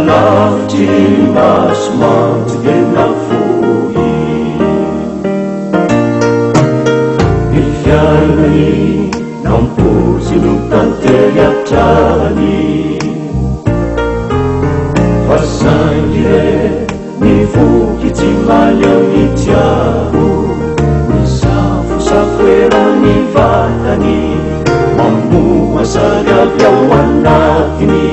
lavitry ny maso mantsy dia nafoy. Ny fiainany nampoiziny ho tantely hatrany. Fa saingy re ny voky tsy mahaleo ny tsiaro, Misafosafo eran'ny vatany, mamoha sary avy ao anatiny,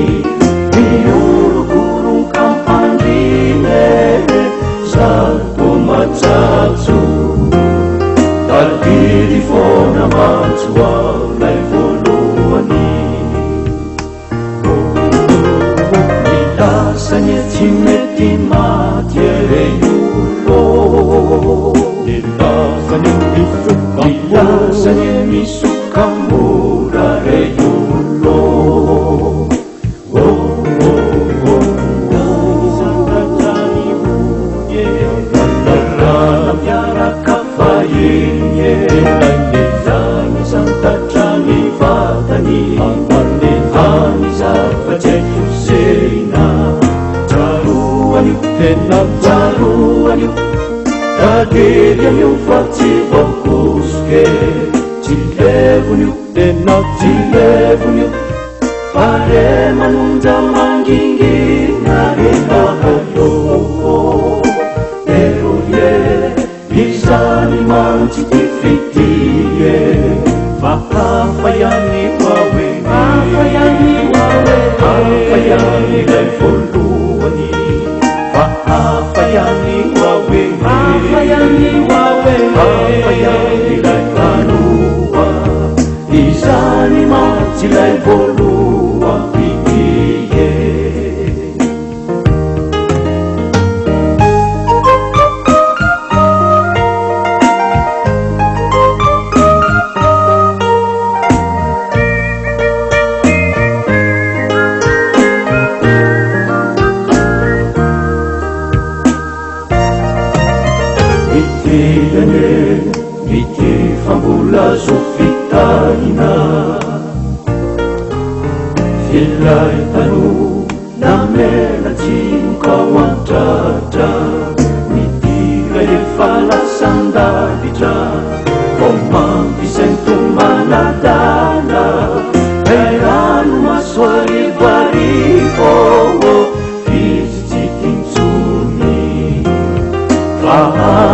Mihorokoronka am-pandriana e, zary toa matsatso. Tadidy foana mantsy ho aho ilay voalohany. Ny lasa anie tsy mety maty e rey olô. Ny lasa anie misoka Ny lasa anie misoka mora rey olô. Oh oh oh Rana miaraka fahiny e. Ilay santatra ny vatany any zava-tsy haiko sehina. Tsaroany io, tena tsaroany io, tadidy an'io fa tsy voakosoka e. Tsy levona io, tena tsy levona io, fa re manonja mangingina re lahy ô. Eroie. Izany mantsy ity fitia e. Fa hafa ihany hoa hoe. Hafa ihany hoa hoe. Hafa ihany ilay voalohany. Fa hafa ihany hoa hoe. Hafa ihany hoa hoe. Hafa ihany ilay taloha. Izany mantsy ilay voaloham-pitia e. Ity anie ity fa mbola azo fitahina F'ilay taloha Namela tsimoka ao an-tratra Ny dira efa lasan-davitra Vao mampisento manadala Ilay ranomaso arivoarivo F'izy tsy tia intsony Fa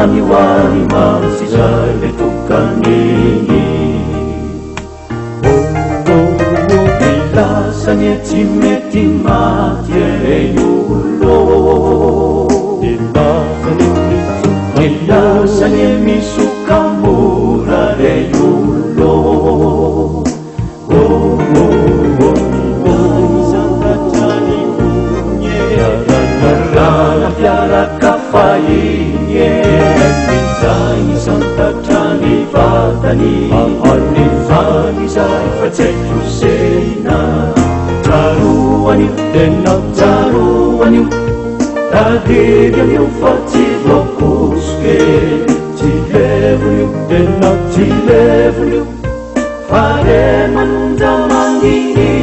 any ho any mantsy izay ilay tokan'iny. Ny lasa anie tsy mety maty e rey olô. Ny lasa anie misoka Ny lasa anie misoka mora rey olô. Niaraka fiaraka fahiny e. Izay santatra ny vatany. Any izay fa tsy haiko sehina. Tsaroany io, tena tsaroany io. Tadidy an'io fa tsy voakosoka e. Tsy levona io, tena tsy levona io. Fa re manonja manginy.